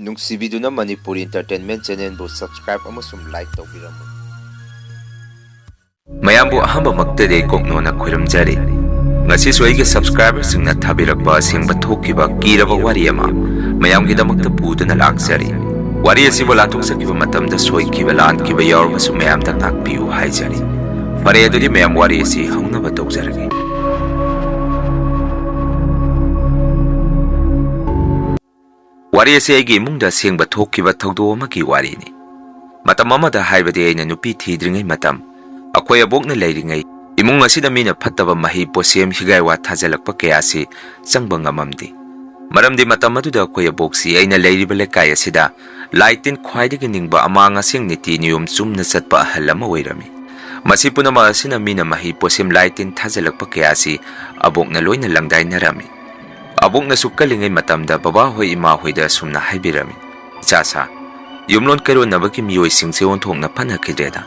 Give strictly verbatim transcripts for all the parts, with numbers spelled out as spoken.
ꯅꯨꯡꯁꯤꯕꯤꯗꯨꯅ Manipuri Entertainment Channelꯕꯨ subscribe ꯑꯃꯁꯨꯡ like ꯇꯧꯕꯤꯔꯝꯃꯨ꯫ ꯃꯌꯥꯝꯕꯨ ꯑꯍꯥꯟꯕꯃꯛꯇꯗꯤ ꯑꯩ ꯀꯣꯛꯅꯣꯟꯅ ꯈꯣꯏꯔꯝꯖꯔꯤ꯫ ꯉꯁꯤꯁꯨ ꯑꯩꯒꯤ subscriberꯁꯤꯡꯅ ꯊꯥꯕꯤꯔꯛꯄ ꯑꯁꯦꯡꯕ ꯊꯣꯛꯈꯤꯕ ꯀꯤꯔꯕ ꯋꯥꯔꯤ ꯑꯃ ꯃꯌꯥꯝꯒꯤꯗꯃꯛꯇ ꯄꯨꯗꯨꯅ ꯂꯥꯛꯆꯔꯤ꯫ ꯋꯥꯔꯤ ꯑꯁꯤꯕꯨ ꯂꯥꯟꯊꯣꯛꯆꯈꯤꯕ ꯃꯇꯝꯗ ꯁꯣꯏꯈꯤꯕ ꯂꯥꯟꯈꯤꯕ ꯌꯥꯎꯔꯕꯁꯨ ꯃꯌꯥꯝꯗ ꯉꯥꯛꯄꯤꯌꯨ ꯍꯥꯏꯖꯔꯤ꯫ ꯐꯔꯦ, ꯑꯗꯨꯗꯤ ꯃꯌꯥꯝ ꯋꯥꯔꯤ ꯑꯁꯤ ꯍꯧꯅꯕ ꯇꯧꯖꯔꯒꯦ꯫ ꯋꯥꯔꯤ ꯑꯁꯤ ꯑꯩꯒꯤ ꯏꯃꯨꯡꯗ ꯑꯁꯦꯡꯕ ꯊꯣꯛꯈꯤꯕ ꯊꯧꯗꯣꯛ ꯑꯃꯒꯤ ꯋꯥꯔꯤꯅꯤ꯫ ꯃꯇꯝ ꯑꯃꯗ, ꯍꯥꯏꯕꯗꯤ ꯑꯩꯅ ꯅꯨꯄꯤ ꯊꯤꯗ꯭ꯔꯤꯉꯩ ꯃꯇꯝ, ꯑꯩꯈꯣꯏ ꯑꯕꯣꯛꯅ ꯂꯩꯔꯤꯉꯩ, ꯏꯃꯨꯡ ꯑꯁꯤꯗ ꯃꯤꯅ ꯐꯠꯇꯕ ꯃꯍꯩ ꯄꯣꯠꯁꯦꯝ ꯍꯤꯒꯥꯏꯋꯥ ꯊꯥꯖꯤꯜꯂꯛꯄ ꯀꯌꯥꯁꯤ ꯆꯪꯕ ꯉꯝꯃꯝꯗꯦ꯫ ꯃꯔꯝꯗꯤ ꯃꯇꯝ ꯑꯗꯨꯗ ꯑꯩꯈꯣꯏ ꯑꯕꯣꯛꯁꯤ ꯑꯩꯅ ꯂꯩꯔꯤꯕ ꯂꯩꯀꯥꯏ ꯑꯁꯤꯗ ꯂꯥꯏ ꯇꯤꯟ ꯈ꯭ꯋꯥꯏꯗꯒꯤ ꯅꯤꯡꯕ, ꯑꯃꯥꯡ ꯑꯁꯦꯡ ꯅꯤꯇꯤ ꯅꯤꯌꯣꯝ ꯆꯨꯝꯅ ꯆꯠꯄ ꯑꯍꯜ ꯑꯃ ꯑꯣꯏꯔꯝꯃꯤ꯫ ꯃꯁꯤ ꯄꯨꯝꯅꯃꯛ ꯑꯁꯤꯅ ꯃꯤꯅ ꯃꯍꯩ ꯄꯣꯠꯁꯦꯝ ꯂꯥꯏ ꯇꯤꯟ ꯊꯥꯖꯤꯜꯂꯛꯄ ꯀꯌꯥꯁꯤ ꯑꯕꯣꯛꯅ ꯂꯣꯏꯅ ꯂꯪꯗꯥꯏꯅꯔꯝꯃꯤ꯫ ꯑꯕꯣꯛꯅꯁꯨ ꯀꯜꯂꯤꯉꯩ ꯃꯇꯝꯗ ꯕꯕꯥꯍꯣꯏ ꯏꯃꯥꯍꯣꯏꯗ ꯑꯁꯨꯝꯅ ꯍꯥꯏꯕꯤꯔꯝꯃꯤ, "ꯏꯆꯥꯁꯥ, ꯌꯨꯝꯂꯣꯟ ꯀꯩꯔꯣꯟꯅꯕꯒꯤ ꯃꯤꯑꯣꯏꯁꯤꯡꯁꯦ ꯑꯣꯟꯊꯣꯛꯅ ꯐꯅꯈꯤꯗ꯭ꯔꯦꯗ꯫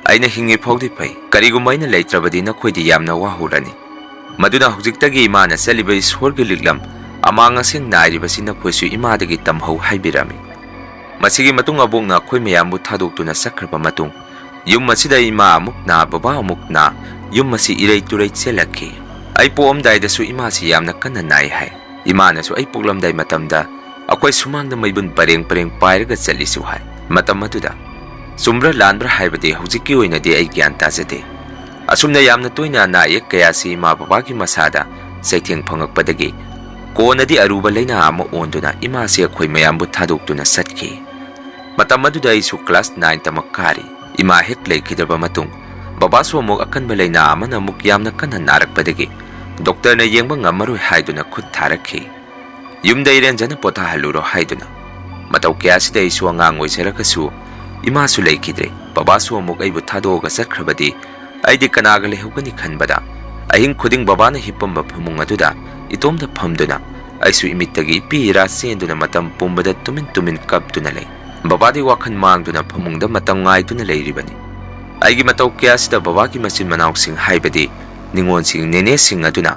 ꯑꯩꯅ ꯍꯤꯡꯉꯤ ꯐꯥꯎꯗꯤ ꯐꯩ, ꯀꯔꯤꯒꯨꯝꯕ ꯑꯩꯅ ꯂꯩꯇ꯭ꯔꯕꯗꯤ ꯅꯈꯣꯏꯗꯤ ꯌꯥꯝꯅ ꯋꯥꯍꯧꯔꯅꯤ꯫ ꯃꯗꯨꯅ ꯍꯧꯖꯤꯛꯇꯒꯤ ꯏꯃꯥꯅ ꯆꯠꯂꯤꯕ ꯏꯁꯣꯔꯒꯤ ꯂꯤꯛꯂꯝ ꯑꯃꯥꯡ ꯑꯁꯦꯡ ꯅꯥꯏꯔꯤꯕꯁꯤ ꯅꯈꯣꯏꯁꯨ ꯏꯃꯥꯗꯒꯤ ꯇꯝꯍꯧ" ꯍꯥꯏꯕꯤꯔꯝꯃꯤ꯫ ꯃꯁꯤꯒꯤ ꯃꯇꯨꯡ ꯑꯕꯣꯛꯅ ꯑꯩꯈꯣꯏ ꯃꯌꯥꯝꯕꯨ ꯊꯥꯗꯣꯛꯇꯨꯅ ꯆꯠꯈ꯭ꯔꯕ ꯃꯇꯨꯡ, ꯌꯨꯝ ꯑꯁꯤꯗ ꯏꯃꯥ ꯑꯃꯨꯛ ꯅꯥ, ꯕꯕꯥ ꯑꯃꯨꯛ ꯅꯥ, ꯌꯨꯝ ꯑꯁꯤ ꯏꯔꯩ ꯇꯨꯔꯩ ꯆꯦꯜꯂꯛꯈꯤ꯫ ꯑꯩ ꯄꯣꯛꯑꯝꯗꯥꯏꯗꯁꯨ ꯏꯃꯥꯁꯤ ꯌꯥꯝꯅ ꯀꯟꯅ ꯅꯥꯏ ꯍꯥꯏ꯫ ꯏꯃꯥꯅꯁꯨ ꯑꯩ ꯄꯣꯛꯂꯝꯗꯥꯏ ꯃꯇꯝꯗ ꯑꯩꯈꯣꯏ ꯁꯨꯃꯥꯡꯗ ꯃꯩꯕꯨꯟ ꯄꯔꯦꯡ ꯄꯔꯦꯡ ꯄꯥꯏꯔꯒ ꯆꯠꯂꯤꯁꯨ ꯍꯥꯏ꯫ ꯃꯇꯝ ꯑꯗꯨꯗ ꯆꯨꯝꯕ꯭ꯔꯥ ꯂꯥꯟꯕ꯭ꯔꯥ ꯍꯥꯏꯕꯗꯤ ꯍꯧꯖꯤꯛꯀꯤ ꯑꯣꯏꯅꯗꯤ ꯑꯩ ꯒ꯭ꯌꯥꯟ ꯇꯥꯖꯗꯦ꯫ ꯑꯁꯨꯝꯅ ꯌꯥꯝꯅ ꯇꯣꯏꯅ ꯑꯅꯥ ꯑꯌꯦꯛ ꯀꯌꯥꯁꯤ ꯏꯃꯥ ꯕꯕꯥꯒꯤ ꯃꯁꯥꯗ ꯆꯩꯊꯦꯡ ꯐꯪꯉꯛꯄꯗꯒꯤ ꯀꯣꯟꯅꯗꯤ ꯑꯔꯨꯕ ꯂꯩꯅꯥ ꯑꯃ ꯑꯣꯟꯗꯨꯅ ꯏꯃꯥꯁꯤ ꯑꯩꯈꯣꯏ ꯃꯌꯥꯝꯕꯨ ꯊꯥꯗꯣꯛꯇꯨꯅ ꯆꯠꯈꯤ꯫ ꯃꯇꯝ ꯑꯗꯨꯗ ꯑꯩꯁꯨ class nine ꯇꯃꯛ ꯀꯥꯔꯤ꯫ ꯏꯃꯥ ꯍꯦꯛ ꯂꯩꯈꯤꯗ꯭ꯔꯕ ꯃꯇꯨꯡ, ꯕꯕꯥꯁꯨ ꯑꯃꯨꯛ ꯑꯀꯟꯕ ꯂꯩꯅꯥ ꯑꯃꯅ ꯑꯃꯨꯛ ꯌꯥꯝꯅ ꯀꯟꯅ ꯅꯥꯔꯛꯄꯗꯒꯤ ꯗꯣꯛꯇꯔꯅ ꯌꯦꯡꯕ ꯉꯝꯃꯔꯣꯏ ꯍꯥꯏꯗꯨꯅ ꯈꯨꯠ ꯊꯥꯔꯛꯈꯤ꯫ ꯌꯨꯝꯗ ꯏꯔꯦꯟꯖꯅ ꯄꯣꯊꯥꯍꯜꯂꯨꯔꯣ ꯍꯥꯏꯗꯨꯅ꯫ ꯃꯇꯧ ꯀꯌꯥꯁꯤꯗ ꯑꯩꯁꯨ ꯑꯉꯥꯡ ꯑꯣꯏꯖꯔꯒꯁꯨ ꯏꯃꯥꯁꯨ ꯂꯩꯈꯤꯗ꯭ꯔꯦ, ꯕꯕꯥꯁꯨ ꯑꯃꯨꯛ ꯑꯩꯕꯨ ꯊꯥꯗꯣꯛꯑꯒ ꯆꯠꯈ꯭ꯔꯕꯗꯤ ꯑꯩꯗꯤ ꯀꯅꯥꯒ ꯂꯩꯍꯧꯒꯅꯤ ꯈꯟꯕꯗ, ꯑꯍꯤꯡ ꯈꯨꯗꯤꯡ ꯕꯕꯥꯅ ꯍꯤꯞꯄꯝꯕ ꯐꯃꯨꯡ ꯑꯗꯨꯗ ꯏꯇꯣꯝꯇ ꯐꯝꯗꯨꯅ ꯑꯩꯁꯨ ꯏꯃꯤꯠꯇꯒꯤ ꯏꯄꯤ ꯏꯔꯥ ꯆꯦꯟꯗꯨꯅ ꯃꯇꯝ ꯄꯨꯝꯕꯗ ꯇꯨꯃꯤꯟ ꯇꯨꯃꯤꯟ ꯀꯞꯇꯨꯅ ꯂꯩ꯫ ꯕꯕꯥꯗꯤ ꯋꯥꯈꯜ ꯃꯥꯡꯗꯨꯅ ꯐꯃꯨꯡꯗ ꯃꯇꯝ ꯉꯥꯏꯗꯨꯅ ꯂꯩꯔꯤꯕꯅꯤ꯫ ꯑꯩꯒꯤ ꯃꯇꯧ ꯀꯌꯥꯁꯤꯗ ꯕꯕꯥꯒꯤ ꯃꯆꯤꯟ ꯃꯅꯥꯎꯁꯤꯡ, ꯍꯥꯏꯕꯗꯤ ꯅꯤꯉꯣꯜꯁꯤꯡ, ꯅꯦꯅꯦꯁꯤꯡ ꯑꯗꯨꯅ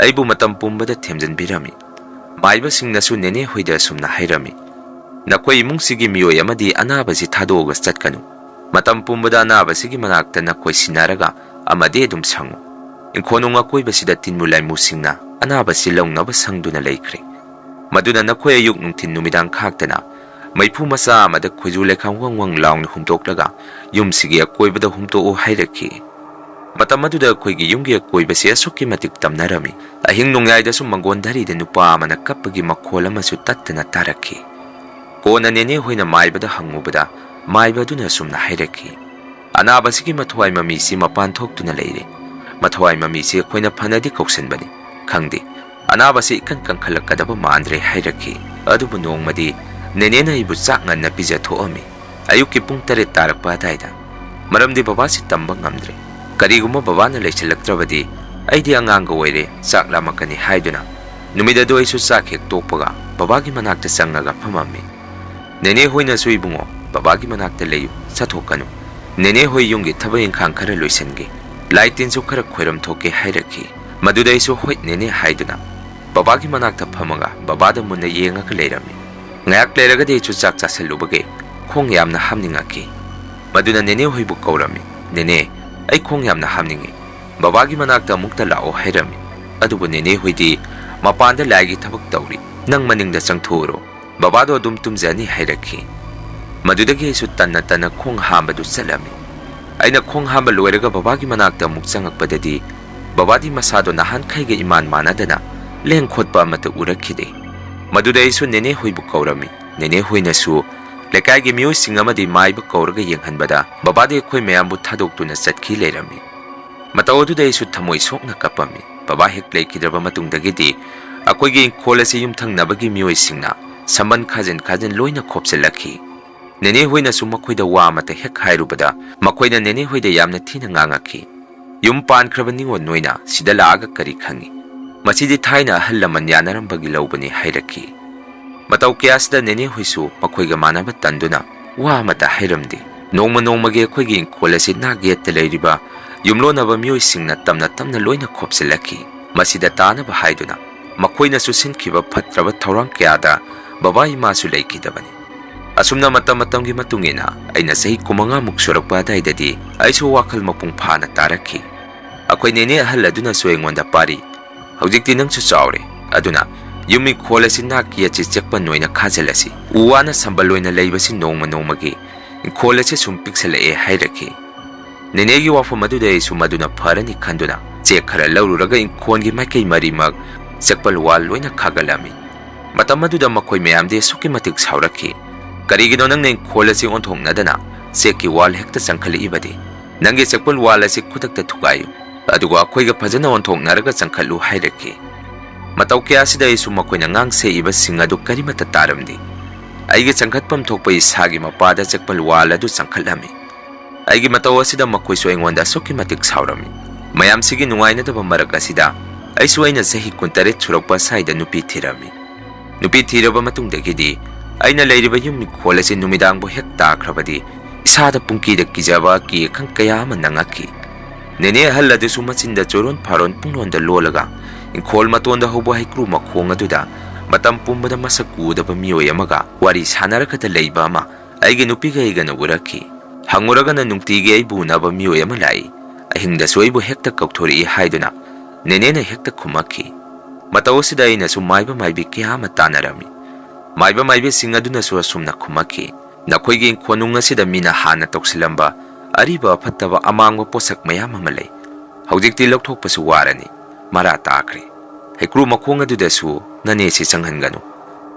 ꯑꯩꯕꯨ ꯃꯇꯝ ꯄꯨꯝꯕꯗ ꯊꯦꯝꯖꯤꯟꯕꯤꯔꯝꯃꯤ꯫ ꯃꯥꯏꯕꯁꯤꯡꯅꯁꯨ ꯅꯦꯅꯦ ꯍꯣꯏꯗ ꯑꯁꯨꯝꯅ ꯍꯥꯏꯔꯝꯃꯤ, "ꯅꯈꯣꯏ ꯏꯃꯨꯡꯁꯤꯒꯤ ꯃꯤꯑꯣꯏ ꯑꯃꯗꯤ ꯑꯅꯥꯕꯁꯤ ꯊꯥꯗꯣꯛꯑꯒ ꯆꯠꯀꯅꯨ꯫ ꯃꯇꯝ ꯄꯨꯝꯕꯗ ꯑꯅꯥꯕꯁꯤꯒꯤ ꯃꯅꯥꯛꯇ ꯅꯈꯣꯏ ꯁꯤꯟꯅꯔꯒ ꯑꯃꯗꯤ ꯑꯗꯨꯝ ꯁꯪꯉꯨ꯫ ꯏꯪꯈꯣꯜꯅꯨꯡ ꯑꯀꯣꯏꯕꯁꯤꯗ ꯇꯤꯟꯃꯨ ꯂꯥꯏꯃꯨꯁꯤꯡꯅ ꯑꯅꯥꯕꯁꯤ ꯂꯧꯅꯕ ꯁꯪꯗꯨꯅ ꯂꯩꯈ꯭ꯔꯦ꯫ ꯃꯗꯨꯅ ꯅꯈꯣꯏ ꯑꯌꯨꯛ ꯅꯨꯡꯊꯤꯟ ꯅꯨꯃꯤꯗꯥꯡ ꯈꯥꯛꯇꯅ ꯃꯩꯐꯨ ꯃꯆꯥ ꯑꯃꯗ ꯈꯣꯏꯖꯨ ꯂꯩꯈꯥꯝ ꯋꯪ ꯋꯪ ꯂꯥꯎꯅ ꯍꯨꯝꯗꯣꯛꯂꯒ ꯌꯨꯝꯁꯤꯒꯤ ꯑꯀꯣꯏꯕꯗ ꯍꯨꯝꯗꯣꯛꯎ" ꯍꯥꯏꯔꯛꯈꯤ꯫ ꯃꯇꯝ ꯑꯗꯨꯗ ꯑꯩꯈꯣꯏꯒꯤ ꯌꯨꯝꯒꯤ ꯑꯀꯣꯏꯕꯁꯤ ꯑꯁꯨꯛꯀꯤ ꯃꯇꯤꯛ ꯇꯝꯅꯔꯝꯃꯤ꯫ ꯑꯍꯤꯡ ꯅꯣꯡꯌꯥꯏꯗꯁꯨ ꯃꯪꯒꯣꯟ ꯙꯔꯤꯗ ꯅꯨꯄꯥ ꯑꯃꯅ ꯀꯞꯄꯒꯤ ꯃꯈꯣꯜ ꯑꯃꯁꯨ ꯇꯠꯇꯅ ꯇꯥꯔꯛꯈꯤ꯫ ꯀꯣꯟꯅ ꯅꯦꯅꯦ ꯍꯣꯏꯅ ꯃꯥꯏꯕꯗ ꯍꯪꯉꯨꯕꯗ, ꯃꯥꯏꯕ ꯑꯗꯨꯅ ꯑꯁꯨꯝꯅ ꯍꯥꯏꯔꯛꯈꯤ, "ꯑꯅꯥꯕꯁꯤꯒꯤ ꯃꯊ꯭ꯋꯥꯏ ꯃꯃꯤꯁꯤ ꯃꯄꯥꯟ ꯊꯣꯛꯇꯨꯅ ꯂꯩꯔꯦ꯫ ꯃꯊ꯭ꯋꯥꯏ ꯃꯃꯤꯁꯤ ꯑꯩꯈꯣꯏꯅ ꯐꯅꯗꯤ ꯀꯧꯁꯟꯕꯅꯤ, ꯈꯪꯗꯦ, ꯑꯅꯥꯕꯁꯤ ꯏꯀꯟ ꯀꯟꯈꯠꯂꯛꯀꯗꯕ ꯃꯥꯟꯗ꯭ꯔꯦ" ꯍꯥꯏꯔꯛꯈꯤ꯫ ꯑꯗꯨꯕꯨ ꯅꯣꯡꯃꯗꯤ ꯅꯦꯅꯦꯅ ꯑꯩꯕꯨ ꯆꯥꯛ ꯉꯟꯅ ꯄꯤꯖꯊꯣꯛꯑꯝꯃꯤ, ꯑꯌꯨꯛꯀꯤ ꯄꯨꯡ ꯇꯔꯦꯠ ꯇꯥꯔꯛꯄ ꯑꯗꯥꯏꯗ꯫ ꯃꯔꯝꯗꯤ ꯕꯕꯥꯁꯤ ꯇꯝꯕ ꯉꯝꯗ꯭ꯔꯦ꯫ ꯀꯔꯤꯒꯨꯝꯕ ꯕꯕꯥꯅ ꯂꯩꯁꯤꯜꯂꯛꯇ꯭ꯔꯕꯗꯤ ꯑꯩꯗꯤ ꯑꯉꯥꯡꯒ ꯑꯣꯏꯔꯦ, ꯆꯥꯛ ꯂꯥꯝꯃꯛꯀꯅꯤ ꯍꯥꯏꯗꯨꯅ ꯅꯨꯃꯤꯠ ꯑꯗꯨ ꯑꯩꯁꯨ ꯆꯥꯛ ꯍꯦꯛ ꯇꯣꯛꯄꯒ ꯕꯕꯥꯒꯤ ꯃꯅꯥꯛꯇ ꯆꯪꯉꯒ ꯐꯝꯃꯝꯃꯤ꯫ ꯅꯦꯅꯦ ꯍꯣꯏꯅꯁꯨ, "ꯏꯕꯨꯡꯉꯣ, ꯕꯕꯥꯒꯤ ꯃꯅꯥꯛꯇ ꯂꯩꯌꯨ, ꯆꯠꯊꯣꯛꯀꯅꯨ꯫ ꯅꯦꯅꯦ ꯍꯣꯏ ꯌꯨꯝꯒꯤ ꯊꯕꯛ ꯏꯪꯈꯥꯡ ꯈꯔ ꯂꯣꯏꯁꯤꯟꯒꯦ, ꯂꯥꯏ ꯇꯤꯟꯁꯨ ꯈꯔ ꯈꯣꯏꯔꯝ ꯊꯣꯛꯀꯦ" ꯍꯥꯏꯔꯛꯈꯤ꯫ ꯃꯗꯨꯗ ꯑꯩꯁꯨ "ꯍꯣꯏ ꯅꯦꯅꯦ" ꯍꯥꯏꯗꯨꯅ ꯕꯕꯥꯒꯤ ꯃꯅꯥꯛꯇ ꯐꯝꯃꯒ ꯕꯕꯥꯗ ꯃꯨꯟꯅ ꯌꯦꯡꯉꯒ ꯂꯩꯔꯝꯃꯤ꯫ ꯉꯥꯏꯍꯥꯛ ꯂꯩꯔꯒꯗꯤ ꯑꯩꯁꯨ ꯆꯥꯛ ꯆꯥꯁꯤꯜꯂꯨꯕꯒꯤ ꯈꯣꯡ ꯌꯥꯝꯅ ꯍꯥꯝꯅꯤꯡꯉꯛꯈꯤ꯫ ꯃꯗꯨꯅ ꯅꯦꯅꯦ ꯍꯣꯏꯕꯨ ꯀꯧꯔꯝꯃꯤ꯫ "ꯅꯦꯅꯦ, ꯑꯩ ꯈꯣꯡ ꯌꯥꯝꯅ ꯍꯥꯝꯅꯤꯡꯉꯤ, ꯕꯕꯥꯒꯤ ꯃꯅꯥꯛꯇ ꯑꯃꯨꯛꯇ ꯂꯥꯛꯑꯣ" ꯍꯥꯏꯔꯝꯃꯤ꯫ ꯑꯗꯨꯕꯨ ꯅꯦꯅꯦ ꯍꯣꯏꯗꯤ ꯃꯄꯥꯟꯗ ꯂꯥꯏꯒꯤ ꯊꯕꯛ ꯇꯧꯔꯤ, "ꯅꯪ ꯃꯅꯤꯡꯗ ꯆꯪꯊꯣꯛꯎꯔꯣ, ꯕꯕꯥꯗꯣ ꯑꯗꯨꯝ ꯇꯨꯝꯖꯅꯤ" ꯍꯥꯏꯔꯛꯈꯤ꯫ ꯃꯗꯨꯗꯒꯤ ꯑꯩꯁꯨ ꯇꯟꯅ ꯇꯟꯅ ꯈꯣꯡ ꯍꯥꯝꯕꯗꯨ ꯆꯠꯂꯝꯃꯤ꯫ ꯑꯩꯅ ꯈꯣꯡ ꯍꯥꯝꯕ ꯂꯣꯏꯔꯒ ꯕꯕꯥꯒꯤ ꯃꯅꯥꯛꯇ ꯑꯃꯨꯛ ꯆꯪꯉꯛꯄꯗꯗꯤ ꯕꯕꯥꯗꯤ ꯃꯁꯥꯗꯣ ꯅꯍꯥꯟꯈꯩꯒ ꯏꯃꯥꯟ ꯃꯥꯟꯅꯗꯅ ꯂꯦꯡ ꯈꯣꯠꯄ ꯑꯃꯠꯇ ꯎꯔꯛꯈꯤꯗꯦ꯫ ꯃꯗꯨꯗ ꯑꯩꯁꯨ ꯅꯦꯅꯦ ꯍꯣꯏꯕꯨ ꯀꯧꯔꯝꯃꯤ꯫ ꯅꯦꯅꯦ ꯍꯣꯏꯅꯁꯨ ꯂꯩꯀꯥꯏꯒꯤ ꯃꯤꯑꯣꯏꯁꯤꯡ ꯑꯃꯗꯤ ꯃꯥꯏꯕ ꯀꯧꯔꯒ ꯌꯦꯡꯍꯟꯕꯗ ꯕꯕꯥꯗꯤ ꯑꯩꯈꯣꯏ ꯃꯌꯥꯝꯕꯨ ꯊꯥꯗꯣꯛꯇꯨꯅ ꯆꯠꯈꯤ ꯂꯩꯔꯝꯃꯤ꯫ ꯃꯇꯧ ꯑꯗꯨꯗ ꯑꯩꯁꯨ ꯊꯃꯣꯏ ꯁꯣꯛꯅ ꯀꯞꯄꯝꯃꯤ꯫ ꯕꯕꯥ ꯍꯦꯛ ꯂꯩꯈꯤꯗ꯭ꯔꯕ ꯃꯇꯨꯡꯗꯒꯤꯗꯤ ꯑꯩꯈꯣꯏꯒꯤ ꯏꯪꯈꯣꯜ ꯑꯁꯤ ꯌꯨꯝꯊꯪꯅꯕꯒꯤ ꯃꯤꯑꯣꯏꯁꯤꯡꯅ ꯁꯝꯕꯟ ꯈꯥꯖꯤꯟ ꯈꯥꯖꯤꯟ ꯂꯣꯏꯅ ꯈꯣꯞꯆꯤꯜꯂꯛꯈꯤ꯫ ꯅꯦꯅꯦ ꯍꯣꯏꯅꯁꯨ ꯃꯈꯣꯏꯗ ꯋꯥ ꯑꯃꯠꯇ ꯍꯦꯛ ꯍꯥꯏꯔꯨꯕꯗ ꯃꯈꯣꯏꯅ ꯅꯦꯅꯦ ꯍꯣꯏꯗ ꯌꯥꯝꯅ ꯊꯤꯅ ꯉꯥꯡꯉꯛꯈꯤ꯫ "ꯌꯨꯝ ꯄꯥꯟꯈ꯭ꯔꯕ ꯅꯤꯉꯣꯜ ꯅꯣꯏꯅ ꯁꯤꯗ ꯂꯥꯛꯑꯒ ꯀꯔꯤ ꯈꯪꯉꯤ? ꯃꯁꯤꯗꯤ ꯊꯥꯏꯅ ꯑꯍꯜ ꯂꯃꯟ ꯌꯥꯅꯔꯝꯕꯒꯤ ꯂꯧꯕꯅꯤ" ꯍꯥꯏꯔꯛꯈꯤ꯫ ꯃꯇꯧ ꯀꯌꯥꯁꯤꯗ ꯅꯦꯅꯦ ꯍꯣꯏꯁꯨ ꯃꯈꯣꯏꯒ ꯃꯥꯟꯅꯕ ꯇꯟꯗꯨꯅ ꯋꯥ ꯑꯃꯠꯇ ꯍꯥꯏꯔꯝꯗꯦ꯫ ꯅꯣꯡꯃ ꯅꯣꯡꯃꯒꯤ ꯑꯩꯈꯣꯏꯒꯤ ꯏꯪꯈꯣꯜ ꯑꯁꯤ ꯅꯥꯛ ꯌꯦꯠꯇ ꯂꯩꯔꯤꯕ ꯌꯨꯝꯂꯣꯟꯅꯕ ꯃꯤꯑꯣꯏꯁꯤꯡꯅ ꯇꯝꯅ ꯇꯝꯅ ꯂꯣꯏꯅ ꯈꯣꯞꯆꯤꯜꯂꯛꯈꯤ꯫ ꯃꯁꯤꯗ ꯇꯥꯅꯕ ꯍꯥꯏꯗꯨꯅ ꯃꯈꯣꯏꯅꯁꯨ ꯁꯤꯟꯈꯤꯕ ꯐꯠꯇ꯭ꯔꯕ ꯊꯧꯔꯥꯡ ꯀꯌꯥꯗ ꯕꯕꯥ ꯏꯃꯥꯁꯨ ꯂꯩꯈꯤꯗꯕꯅꯤ꯫ ꯑꯁꯨꯝꯅ ꯃꯇꯝ ꯃꯇꯝꯒꯤ ꯃꯇꯨꯡ ꯏꯟꯅ ꯑꯩꯅ ꯆꯍꯤ ꯀꯨꯟꯃꯉꯥꯃꯨꯛ ꯁꯨꯔꯛꯄ ꯑꯗꯥꯏꯗꯗꯤ ꯑꯩꯁꯨ ꯋꯥꯈꯜ ꯃꯄꯨꯡ ꯐꯥꯅ ꯇꯥꯔꯛꯈꯤ꯫ ꯑꯩꯈꯣꯏ ꯅꯦꯅꯦ ꯑꯍꯜ ꯑꯗꯨꯅꯁꯨ ꯑꯩꯉꯣꯟꯗ ꯄꯥꯔꯤ, "ꯍꯧꯖꯤꯛꯇꯤ ꯅꯪꯁꯨ ꯆꯥꯎꯔꯦ, ꯑꯗꯨꯅ ꯌꯨꯝ ꯏꯪꯈꯣꯜ ꯑꯁꯤ ꯅꯥꯛꯀꯤ ꯑꯆꯤ ꯆꯦꯛꯄꯟ ꯑꯣꯏꯅ ꯈꯥꯖꯤꯜꯂꯁꯤ꯫ ꯎ ꯋꯥꯅ ꯁꯝꯕꯜ ꯑꯣꯏꯅ ꯂꯩꯕꯁꯤ ꯅꯣꯡꯃ ꯅꯣꯡꯃꯒꯤ ꯏꯪꯈꯣꯜ ꯑꯁꯤ ꯁꯨꯝ ꯄꯤꯛꯁꯜꯂꯛꯑꯦ" ꯍꯥꯏꯔꯛꯈꯤ꯫ ꯅꯦꯅꯦꯒꯤ ꯋꯥꯐꯝ ꯑꯗꯨꯗ ꯑꯩꯁꯨ ꯃꯗꯨꯅ ꯐꯔꯅꯤ ꯈꯟꯗꯨꯅ ꯆꯦꯛ ꯈꯔ ꯂꯧꯔꯨꯔꯒ ꯏꯪꯈꯣꯜꯒꯤ ꯃꯥꯏꯀꯩ ꯃꯔꯤꯃꯛ ꯆꯦꯛꯄꯜ ꯋꯥꯜ ꯂꯣꯏꯅ ꯈꯥꯒꯠꯂꯝꯃꯤ꯫ ꯃꯇꯝ ꯑꯗꯨꯗ ꯃꯈꯣꯏ ꯃꯌꯥꯝꯗꯤ ꯑꯁꯨꯛꯀꯤ ꯃꯇꯤꯛ ꯁꯥꯎꯔꯛꯈꯤ꯫ "ꯀꯔꯤꯒꯤꯅꯣ ꯅꯪꯅ ꯏꯪꯈꯣꯜ ꯑꯁꯤ ꯑꯣꯟꯊꯣꯛꯅꯗꯅ ꯆꯦꯛꯀꯤ ꯋꯥꯜ ꯍꯦꯛꯇ ꯆꯪꯈꯠꯂꯛꯏꯕꯗꯤ? ꯅꯪꯒꯤ ꯆꯦꯛꯄꯜ ꯋꯥꯜ ꯑꯁꯤ ꯈꯨꯗꯛꯇ ꯊꯨꯒꯥꯏꯌꯨ, ꯑꯗꯨꯒ ꯑꯩꯈꯣꯏꯒ ꯐꯖꯅ ꯑꯣꯟꯊꯣꯛꯅꯔꯒ ꯆꯪꯈꯠꯂꯨ" ꯍꯥꯏꯔꯛꯈꯤ꯫ ꯃꯇꯧ ꯀꯌꯥꯁꯤꯗ ꯑꯩꯁꯨ ꯃꯈꯣꯏꯅ ꯉꯥꯡ ꯁꯛꯏꯕꯁꯤꯡ ꯑꯗꯨ ꯀꯔꯤꯃꯠꯇ ꯇꯥꯔꯝꯗꯦ꯫ ꯑꯩꯒꯤ ꯆꯪꯈꯠꯐꯝ ꯊꯣꯛꯄ ꯏꯁꯥꯒꯤ ꯃꯄꯥꯗ ꯆꯦꯛꯄꯜ ꯋꯥꯜ ꯑꯗꯨ ꯆꯪꯈꯠꯂꯝꯃꯤ꯫ ꯑꯩꯒꯤ ꯃꯇꯧ ꯑꯁꯤꯗ ꯃꯈꯣꯏꯁꯨ ꯑꯩꯉꯣꯟꯗ ꯑꯁꯨꯛꯀꯤ ꯃꯇꯤꯛ ꯁꯥꯎꯔꯝꯃꯤ꯫ ꯃꯌꯥꯝꯁꯤꯒꯤ ꯅꯨꯡꯉꯥꯏꯅꯗꯕ ꯃꯔꯛ ꯑꯁꯤꯗ ꯑꯩꯁꯨ ꯑꯩꯅ ꯆꯍꯤ ꯀꯨꯟꯇꯔꯦꯠ ꯁꯨꯔꯛꯄ ꯁ꯭ꯋꯥꯏꯗ ꯅꯨꯄꯤ ꯊꯤꯔꯝꯃꯤ꯫ ꯅꯨꯄꯤ ꯊꯤꯔꯕ ꯃꯇꯨꯡꯗꯒꯤꯗꯤ ꯑꯩꯅ ꯂꯩꯔꯤꯕ ꯌꯨꯝ ꯏꯪꯈꯣꯜ ꯑꯁꯤ ꯅꯨꯃꯤꯗꯥꯡꯕꯨ ꯍꯦꯛ ꯇꯥꯈ꯭ꯔꯕꯗꯤ ꯏꯁꯥꯗ ꯄꯨꯡꯀꯤꯗ ꯀꯤꯖꯕ ꯑꯀꯤ ꯑꯈꯪ ꯀꯌꯥ ꯑꯃ ꯅꯪꯉꯛꯈꯤ꯫ ꯅꯦꯅꯦ ꯑꯍꯜ ꯑꯗꯨꯁꯨ ꯃꯆꯤꯟꯗ ꯆꯨꯔꯣꯟ ꯐꯥꯔꯣꯟ ꯄꯨꯡꯂꯣꯟꯗ ꯂꯣꯜꯂꯒ ꯏꯪꯈꯣꯜ ꯃꯇꯣꯟꯗ ꯍꯧꯕ ꯍꯩꯀ꯭ꯔꯨ ꯃꯈꯣꯡ ꯑꯗꯨꯗ ꯃꯇꯝ ꯄꯨꯝꯕꯗ ꯃꯁꯛ ꯎꯗꯕ ꯃꯤꯑꯣꯏ ꯑꯃꯒ ꯋꯥꯔꯤ ꯁꯥꯟꯅꯔꯒꯗ ꯂꯩꯕ ꯑꯃ ꯑꯩꯒꯤ ꯅꯨꯄꯤꯒ ꯑꯩꯒꯅ ꯎꯔꯛꯈꯤ꯫ ꯍꯪꯉꯨꯔꯒꯅ ꯅꯨꯡꯇꯤꯒꯤ ꯑꯩꯕꯨ ꯎꯅꯕ ꯃꯤꯑꯣꯏ ꯑꯃ ꯂꯥꯛꯏ꯫ ꯑꯍꯤꯡꯗꯁꯨ ꯑꯩꯕꯨ ꯍꯦꯛꯇ ꯀꯧꯊꯣꯔꯛꯏ ꯍꯥꯏꯗꯨꯅ ꯅꯦꯅꯦꯅ ꯍꯦꯛꯇ ꯈꯨꯝꯃꯛꯈꯤ꯫ ꯃꯇꯧ ꯑꯁꯤꯗ ꯑꯩꯅꯁꯨ ꯃꯥꯏꯕ ꯃꯥꯏꯕꯤ ꯀꯌꯥ ꯑꯃ ꯇꯥꯟꯅꯔꯝꯃꯤ꯫ ꯃꯥꯏꯕ ꯃꯥꯏꯕꯤꯁꯤꯡ ꯑꯗꯨꯅꯁꯨ ꯑꯁꯨꯝꯅ ꯈꯨꯝꯃꯛꯈꯤ, "ꯅꯈꯣꯏꯒꯤ ꯏꯪꯈꯣꯜꯅꯨꯡ ꯑꯁꯤꯗ ꯃꯤꯅ ꯍꯥꯟꯅ ꯇꯧꯁꯤꯜꯂꯝꯕ ꯑꯔꯤꯕ ꯑꯐꯠꯇꯕ ꯑꯃꯥꯡꯕ ꯄꯣꯠꯁꯛ ꯃꯌꯥꯝ ꯑꯃ ꯂꯩ꯫ ꯍꯧꯖꯤꯛꯇꯤ ꯂꯧꯊꯣꯛꯄꯁꯨ ꯋꯥꯔꯅꯤ, ꯃꯔꯥ ꯇꯥꯈ꯭ꯔꯦ꯫ ꯍꯩꯀ꯭ꯔꯨ ꯃꯈꯣꯡ ꯑꯗꯨꯗꯁꯨ ꯅꯅꯦꯁꯤ ꯆꯪꯍꯟꯒꯅꯨ꯫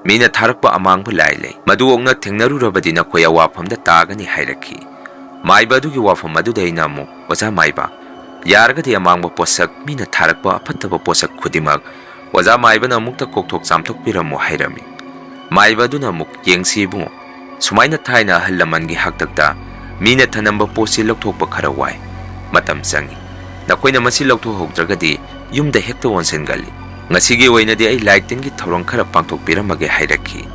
ꯃꯤꯅ ꯊꯥꯔꯛꯄ ꯑꯃꯥꯡꯕ ꯂꯥꯏ ꯂꯩ꯫ ꯃꯗꯨ ꯑꯣꯛꯅ ꯊꯦꯡꯅꯔꯨꯔꯕꯗꯤ ꯅꯈꯣꯏ ꯑꯋꯥꯐꯝꯗ ꯇꯥꯒꯅꯤ" ꯍꯥꯏꯔꯛꯈꯤ꯫ ꯃꯥꯏꯕ ꯑꯗꯨꯒꯤ ꯋꯥꯐꯝ ꯑꯗꯨꯗ ꯑꯩꯅ ꯑꯃꯨꯛ, "ꯑꯣꯖꯥ ꯃꯥꯏꯕ, ꯌꯥꯔꯒꯗꯤ ꯑꯃꯥꯡꯕ ꯄꯣꯠꯁꯛ, ꯃꯤꯅ ꯊꯥꯔꯛꯄ ꯑꯐꯠꯇꯕ ꯄꯣꯠꯁꯛ ꯈꯨꯗꯤꯡꯃꯛ ꯑꯣꯖꯥ ꯃꯥꯏꯕꯅ ꯑꯃꯨꯛꯇ ꯀꯣꯛꯊꯣꯛ ꯆꯥꯝꯊꯣꯛꯄꯤꯔꯝꯃꯨ" ꯍꯥꯏꯔꯝꯃꯤ꯫ ꯃꯥꯏꯕ ꯑꯗꯨꯅ ꯑꯃꯨꯛ, "ꯌꯦꯡꯁꯤ ꯏꯕꯨꯡꯉꯣ, ꯁꯨꯃꯥꯏꯅ ꯊꯥꯏꯅ ꯑꯍꯜ ꯂꯃꯟꯒꯤ ꯍꯥꯛꯇꯛꯇ ꯃꯤꯅ ꯊꯅꯝꯕ ꯄꯣꯠꯁꯤ ꯂꯧꯊꯣꯛꯄ ꯈꯔ ꯋꯥꯏ, ꯃꯇꯝ ꯆꯪꯏ꯫ ꯅꯈꯣꯏꯅ ꯃꯁꯤ ꯂꯧꯊꯣꯛꯍꯧꯗ꯭ꯔꯒꯗꯤ ꯌꯨꯝꯗ ꯍꯦꯛꯇ ꯑꯣꯟꯁꯤꯟꯒꯜꯂꯤ꯫ ꯉꯁꯤꯒꯤ ꯑꯣꯏꯅꯗꯤ ꯑꯩ ꯂꯥꯏ ꯇꯤꯟꯒꯤ ꯊꯧꯔꯝ ꯈꯔ ꯄꯥꯡꯊꯣꯛꯄꯤꯔꯝꯃꯒꯦ" ꯍꯥꯏꯔꯛꯈꯤ꯫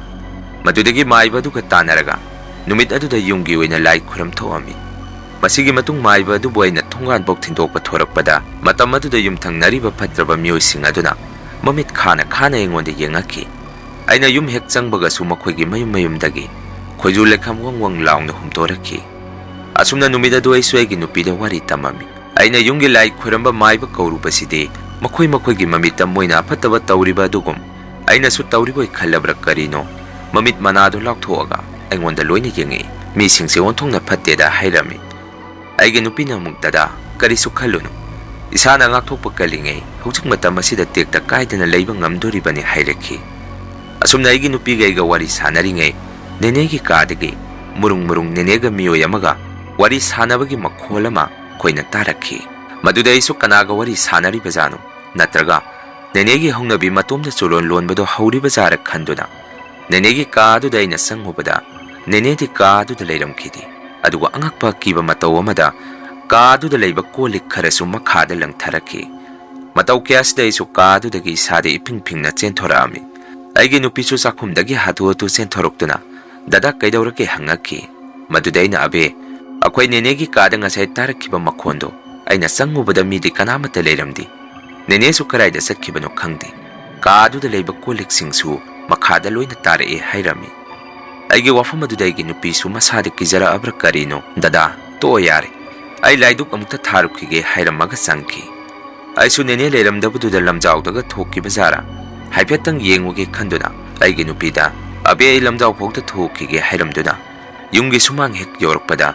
ꯃꯗꯨꯗꯒꯤ ꯃꯥꯏꯕ ꯑꯗꯨꯒ ꯇꯥꯟꯅꯔꯒ ꯅꯨꯃꯤꯠ ꯑꯗꯨꯗ ꯌꯨꯝꯒꯤ ꯑꯣꯏꯅ ꯂꯥꯏ ꯈꯨꯔꯝ ꯊꯣꯛꯑꯝꯃꯤ꯫ ꯃꯁꯤꯒꯤ ꯃꯇꯨꯡ ꯃꯥꯏꯕ ꯑꯗꯨꯕꯨ ꯑꯩꯅ ꯊꯣꯡꯒꯥꯟꯐꯥꯎ ꯊꯤꯟꯗꯣꯛꯄ ꯊꯣꯔꯛꯄꯗ, ꯃꯇꯝ ꯑꯗꯨꯗ ꯌꯨꯝꯊꯪꯅꯔꯤꯕ ꯐꯠꯇ꯭ꯔꯕ ꯃꯤꯑꯣꯏꯁꯤꯡ ꯑꯗꯨꯅ ꯃꯃꯤꯠ ꯈꯥꯅ ꯈꯥꯅ ꯑꯩꯉꯣꯟꯗ ꯌꯦꯡꯉꯛꯈꯤ꯫ ꯑꯩꯅ ꯌꯨꯝ ꯍꯦꯛ ꯆꯪꯕꯒꯁꯨ ꯃꯈꯣꯏꯒꯤ ꯃꯌꯨꯝ ꯃꯌꯨꯝꯗꯒꯤ ꯈꯣꯏꯖꯨ ꯂꯩꯈꯝ ꯋꯪ ꯋꯪ ꯂꯥꯎꯅ ꯍꯨꯝꯗꯣꯔꯛꯈꯤ꯫ ꯑꯁꯨꯝꯅ ꯅꯨꯃꯤꯠ ꯑꯗꯨ ꯑꯩꯁꯨ ꯑꯩꯒꯤ ꯅꯨꯄꯤꯗ ꯋꯥꯔꯤ ꯇꯝꯃꯝꯃꯤ꯫ ꯑꯩꯅ ꯌꯨꯝꯒꯤ ꯂꯥꯏ ꯈꯣꯏꯔꯝꯕ ꯃꯥꯏꯕ ꯀꯧꯔꯨꯕꯁꯤꯗꯤ ꯃꯈꯣꯏ ꯃꯈꯣꯏꯒꯤ ꯃꯃꯤꯠꯇ ꯃꯣꯏꯅ ꯑꯐꯠꯇꯕ ꯇꯧꯔꯤꯕ ꯑꯗꯨꯒꯨꯝ ꯑꯩꯅꯁꯨ ꯇꯧꯔꯤꯕꯣꯏ ꯈꯜꯂꯕ꯭ꯔꯥ ꯀꯔꯤꯅꯣ, ꯃꯃꯤꯠ ꯃꯅꯥꯗꯨ ꯂꯥꯎꯊꯣꯛꯑꯒ ꯑꯩꯉꯣꯟꯗ ꯂꯣꯏꯅ ꯌꯦꯡꯉꯛꯏ꯫ "ꯃꯤꯁꯤꯡꯁꯦ ꯑꯣꯟꯊꯣꯛꯅ ꯐꯠꯇꯦꯗ" ꯍꯥꯏꯔꯝꯃꯤ꯫ ꯑꯩꯒꯤ ꯅꯨꯄꯤꯅ ꯑꯃꯨꯛ, "ꯗꯗꯥ, ꯀꯔꯤꯁꯨ ꯈꯜꯂꯨꯅꯨ꯫ ꯏꯁꯥꯅ ꯉꯥꯛꯊꯣꯛꯄ ꯀꯜꯂꯤꯉꯩ ꯍꯧꯖꯤꯛ ꯃꯇꯝ ꯑꯁꯤꯗ ꯇꯦꯛꯇ ꯀꯥꯏꯗꯅ ꯂꯩꯕ ꯉꯝꯗꯣꯔꯤꯕꯅꯤ" ꯍꯥꯏꯔꯛꯈꯤ꯫ ꯑꯁꯨꯝꯅ ꯑꯩꯒꯤ ꯅꯨꯄꯤꯒ ꯑꯩꯒ ꯋꯥꯔꯤ ꯁꯥꯟꯅꯔꯤꯉꯩ ꯅꯦꯅꯦꯒꯤ ꯀꯥꯗꯒꯤ ꯃꯨꯔꯨꯡ ꯃꯨꯔꯨꯡ ꯅꯦꯅꯦꯒ ꯃꯤꯑꯣꯏ ꯑꯃꯒ ꯋꯥꯔꯤ ꯁꯥꯟꯅꯕꯒꯤ ꯃꯈꯣꯜ ꯑꯃ ꯑꯩꯈꯣꯏꯅ ꯇꯥꯔꯛꯈꯤ꯫ ꯃꯗꯨꯗ ꯑꯩꯁꯨ ꯀꯅꯥꯒ ꯋꯥꯔꯤ ꯁꯥꯟꯅꯔꯤꯕꯖꯥꯠꯅꯣ? ꯅꯠꯇ꯭ꯔꯒ ꯅꯦꯅꯦꯒꯤ ꯍꯧꯅꯕꯤ ꯃꯇꯣꯝꯗ ꯆꯨꯔꯣꯟ ꯂꯣꯟꯕꯗꯣ ꯍꯧꯔꯤꯕꯖꯥꯔ ꯈꯟꯗꯨꯅ ꯅꯦꯅꯦꯒꯤ ꯀꯥ ꯑꯗꯨꯗ ꯑꯩꯅ ꯆꯪꯉꯨꯕꯗ ꯅꯦꯅꯦꯗꯤ ꯀꯥ ꯑꯗꯨꯗ ꯂꯩꯔꯝꯈꯤꯗꯦ꯫ ꯑꯗꯨꯒ ꯑꯉꯛꯄ ꯑꯀꯤꯕ ꯃꯇꯧ ꯑꯃꯗ ꯀꯥ ꯑꯗꯨꯗ ꯂꯩꯕ ꯀꯣꯜ ꯂꯤꯛ ꯈꯔꯁꯨ ꯃꯈꯥꯗ ꯂꯪꯊꯔꯛꯈꯤ꯫ ꯃꯇꯧ ꯀꯌꯥꯁꯤꯗ ꯑꯩꯁꯨ ꯀꯥ ꯑꯗꯨꯗꯒꯤ ꯏꯁꯥꯗ ꯏꯐꯤꯡ ꯐꯤꯡꯅ ꯆꯦꯟꯊꯣꯔꯛꯑꯝꯃꯤ꯫ ꯑꯩꯒꯤ ꯅꯨꯄꯤꯁꯨ ꯆꯥꯛꯈꯨꯝꯗꯒꯤ ꯍꯥꯊꯨ ꯍꯥꯊꯨ ꯆꯦꯟꯊꯣꯔꯛꯇꯨꯅ, "ꯗꯗꯥ, ꯀꯩꯗꯧꯔꯒꯦ?" ꯍꯪꯉꯛꯈꯤ꯫ ꯃꯗꯨꯗ ꯑꯩꯅ, "ꯑꯕꯦ, ꯑꯩꯈꯣꯏ ꯅꯦꯅꯦꯒꯤ ꯀꯥꯗ ꯉꯁꯥꯏ ꯇꯥꯔꯛꯈꯤꯕ ꯃꯈꯣꯟꯗꯣ ꯑꯩꯅ ꯆꯪꯉꯨꯕꯗ ꯃꯤꯗꯤ ꯀꯅꯥꯃꯠꯇ ꯂꯩꯔꯝꯗꯦ꯫ ꯅꯦꯅꯦꯁꯨ ꯀꯗꯥꯏꯗ ꯆꯠꯈꯤꯕꯅꯣ ꯈꯪꯗꯦ꯫ ꯀꯥ ꯑꯗꯨꯗ ꯂꯩꯕ ꯀꯣꯜ ꯂꯤꯛꯁꯤꯡꯁꯨ ꯃꯈꯥꯗ ꯂꯣꯏꯅ ꯇꯥꯔꯛꯑꯦ" ꯍꯥꯏꯔꯝꯃꯤ꯫ ꯑꯩꯒꯤ ꯋꯥꯐꯝ ꯑꯗꯨꯗ ꯑꯩꯒꯤ ꯅꯨꯄꯤꯁꯨ ꯃꯁꯥꯗ ꯀꯤꯖꯔꯛꯑꯕ꯭ꯔꯥ ꯀꯔꯤꯅꯣ, "ꯗꯗꯥ, ꯇꯣꯛꯑꯣ ꯌꯥꯔꯦ, ꯑꯩ ꯂꯥꯏꯗꯨꯛ ꯑꯃꯨꯛꯇ ꯊꯥꯔꯨꯈꯤꯒꯦ" ꯍꯥꯏꯔꯝꯃꯒ ꯆꯪꯈꯤ꯫ ꯑꯩꯁꯨ ꯅꯦꯅꯦ ꯂꯩꯔꯝꯗꯕꯗꯨꯗ ꯂꯝꯖꯥꯎꯗꯒ ꯊꯣꯛꯈꯤꯕ ꯖꯥꯔꯥ ꯍꯥꯏꯐꯦꯠꯇꯪ ꯌꯦꯡꯉꯨꯒꯦ ꯈꯟꯗꯨꯅ ꯑꯩꯒꯤ ꯅꯨꯄꯤꯗ, "ꯑꯕꯦ, ꯑꯩ ꯂꯝꯖꯥꯎ ꯐꯥꯎꯗ ꯊꯣꯛꯈꯤꯒꯦ" ꯍꯥꯏꯔꯝꯗꯨꯅ ꯌꯨꯝꯒꯤ ꯁꯨꯃꯥꯡ ꯍꯦꯛ ꯌꯧꯔꯛꯄꯗ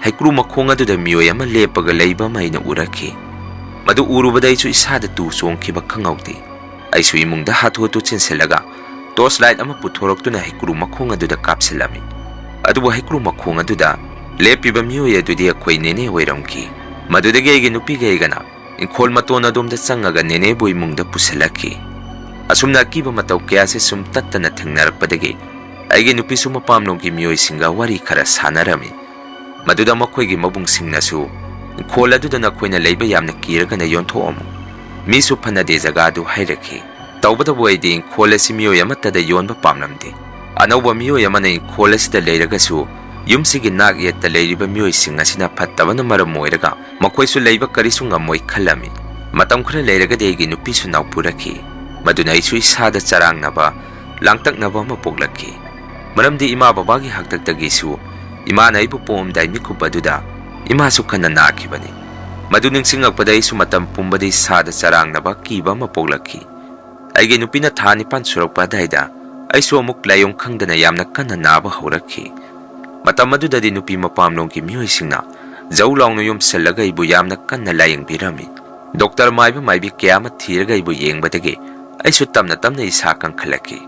ꯍꯩꯀ꯭ꯔꯨ ꯃꯈꯣꯡ ꯑꯗꯨꯗ ꯃꯤꯑꯣꯏ ꯑꯃ ꯂꯦꯞꯄꯒ ꯂꯩꯕ ꯑꯃ ꯑꯩꯅ ꯎꯔꯛꯈꯤ꯫ ꯃꯗꯨ ꯎꯔꯨꯕꯗ ꯑꯩꯁꯨ ꯏꯁꯥꯗ ꯇꯨ ꯆꯣꯡꯈꯤꯕ ꯈꯪꯍꯧꯗꯦ꯫ ꯑꯩꯁꯨ ꯏꯃꯨꯡꯗ ꯍꯥꯊꯨ ꯍꯥꯊꯨ ꯆꯦꯟꯁꯤꯜꯂꯒ ꯇꯣꯔꯆ ꯂꯥꯏꯠ ꯑꯃ ꯄꯨꯊꯣꯔꯛꯇꯨꯅ ꯍꯩꯀ꯭ꯔꯨ ꯃꯈꯣꯡ ꯑꯗꯨꯗ ꯀꯥꯞꯁꯤꯜꯂꯝꯃꯤ꯫ ꯑꯗꯨꯕꯨ ꯍꯩꯀ꯭ꯔꯨ ꯃꯈꯣꯡ ꯑꯗꯨꯗ ꯂꯦꯞꯄꯤꯕ ꯃꯤꯑꯣꯏ ꯑꯗꯨꯗꯤ ꯑꯩꯈꯣꯏ ꯅꯦꯅꯦ ꯑꯣꯏꯔꯝꯈꯤ꯫ ꯃꯗꯨꯗꯒꯤ ꯑꯩꯒꯤ ꯅꯨꯄꯤꯒ ꯑꯩꯒꯅ ꯏꯪꯈꯣꯜ ꯃꯇꯣꯟ ꯑꯗꯣꯝꯗ ꯆꯪꯉꯒ ꯅꯦꯅꯦꯕꯨ ꯏꯃꯨꯡꯗ ꯄꯨꯁꯤꯜꯂꯛꯈꯤ꯫ ꯑꯁꯨꯝꯅ ꯑꯀꯤꯕ ꯃꯇꯧ ꯀꯌꯥꯁꯦ ꯁꯨꯝ ꯇꯠꯇꯅ ꯊꯦꯡꯅꯔꯛꯄꯗꯒꯤ ꯑꯩꯒꯤ ꯅꯨꯄꯤꯁꯨ ꯃꯄꯥꯝꯂꯣꯝꯒꯤ ꯃꯤꯑꯣꯏꯁꯤꯡꯒ ꯋꯥꯔꯤ ꯈꯔ ꯁꯥꯟꯅꯔꯝꯃꯤ꯫ ꯃꯗꯨꯗ ꯃꯈꯣꯏꯒꯤ ꯃꯕꯨꯡꯁꯤꯡꯅꯁꯨ, "ꯏꯪꯈꯣꯜ ꯑꯗꯨꯗ ꯅꯈꯣꯏꯅ ꯂꯩꯕ ꯌꯥꯝꯅ ꯀꯤꯔꯒꯅ ꯌꯣꯟꯊꯣꯛꯑꯝꯃꯨ, ꯃꯤꯁꯨ ꯐꯅꯗꯦ ꯖꯒꯥꯗꯨ" ꯍꯥꯏꯔꯛꯈꯤ꯫ ꯇꯧꯕꯇꯕꯨ ꯑꯩꯗꯤ ꯏꯪꯈꯣꯜ ꯑꯁꯤ ꯃꯤꯑꯣꯏ ꯑꯃꯠꯇꯗ ꯌꯣꯟꯕ ꯄꯥꯝꯂꯝꯗꯦ꯫ ꯑꯅꯧꯕ ꯃꯤꯑꯣꯏ ꯑꯃꯅ ꯏꯪꯈꯣꯜ ꯑꯁꯤꯗ ꯂꯩꯔꯒꯁꯨ ꯌꯨꯝꯁꯤꯒꯤ ꯅꯥꯛ ꯌꯦꯠꯇ ꯂꯩꯔꯤꯕ ꯃꯤꯑꯣꯏꯁꯤꯡ ꯑꯁꯤꯅ ꯐꯠꯇꯕꯅ ꯃꯔꯝ ꯑꯣꯏꯔꯒ ꯃꯈꯣꯏꯁꯨ ꯂꯩꯕ ꯀꯔꯤꯁꯨ ꯉꯝꯃꯣꯏ ꯈꯜꯂꯝꯃꯤ꯫ ꯃꯇꯝ ꯈꯔ ꯂꯩꯔꯒꯗꯤ ꯑꯩꯒꯤ ꯅꯨꯄꯤꯁꯨ ꯅꯥꯎꯄꯨꯔꯛꯈꯤ꯫ ꯃꯗꯨꯅ ꯑꯩꯁꯨ ꯏꯁꯥꯗ ꯆꯔꯥꯡꯅꯕ ꯂꯥꯡꯇꯛꯅꯕ ꯑꯃ ꯄꯣꯛꯂꯛꯈꯤ꯫ ꯃꯔꯝꯗꯤ ꯏꯃꯥ ꯕꯕꯥꯒꯤ ꯍꯥꯛꯇꯛꯇꯒꯤꯁꯨ ꯏꯃꯥꯅ ꯑꯩꯕꯨ ꯄꯣꯛꯂꯝꯗꯥꯏ ꯃꯤꯀꯨꯞ ꯑꯗꯨꯗ ꯏꯃꯥꯁꯨ ꯀꯟꯅ ꯅꯥꯈꯤꯕꯅꯤ꯫ ꯃꯗꯨ ꯅꯤꯡꯁꯤꯡꯂꯛꯄꯗ ꯑꯩꯁꯨ ꯃꯇꯝ ꯄꯨꯝꯕꯗ ꯏꯁꯥꯗ ꯆꯔꯥꯡꯅꯕ ꯑꯀꯤꯕ ꯑꯃ ꯄꯣꯛꯂꯛꯈꯤ꯫ ꯑꯩꯒꯤ ꯅꯨꯄꯤꯅ ꯊꯥ ꯅꯤꯄꯥꯟ ꯁꯨꯔꯛꯄ ꯑꯗꯨꯋꯥꯏꯗ ꯑꯩꯁꯨ ꯑꯃꯨꯛ ꯂꯥꯏꯑꯣꯡ ꯈꯪꯗꯅ ꯌꯥꯝꯅ ꯀꯟꯅ ꯅꯥꯕ ꯍꯧꯔꯛꯈꯤ꯫ ꯃꯇꯝ ꯑꯗꯨꯗꯗꯤ ꯅꯨꯄꯤ ꯃꯄꯥꯝꯂꯣꯝꯒꯤ ꯃꯤꯑꯣꯏꯁꯤꯡꯅ ꯖꯧ ꯂꯥꯎꯅ ꯌꯣꯝꯁꯤꯜꯂꯒ ꯑꯩꯕꯨ ꯌꯥꯝꯅ ꯀꯟꯅ ꯂꯥꯏꯌꯦꯡꯕꯤꯔꯝꯃꯤ꯫ ꯗꯣꯛꯇꯔ ꯃꯥꯏꯕ ꯃꯥꯏꯕꯤ ꯀꯌꯥ ꯑꯃ ꯊꯤꯔꯒ ꯑꯩꯕꯨ ꯌꯦꯡꯕꯗꯒꯤ ꯑꯩꯁꯨ ꯇꯞꯅ ꯇꯞꯅ ꯏꯁꯥ ꯀꯟꯈꯠꯂꯛꯈꯤ꯫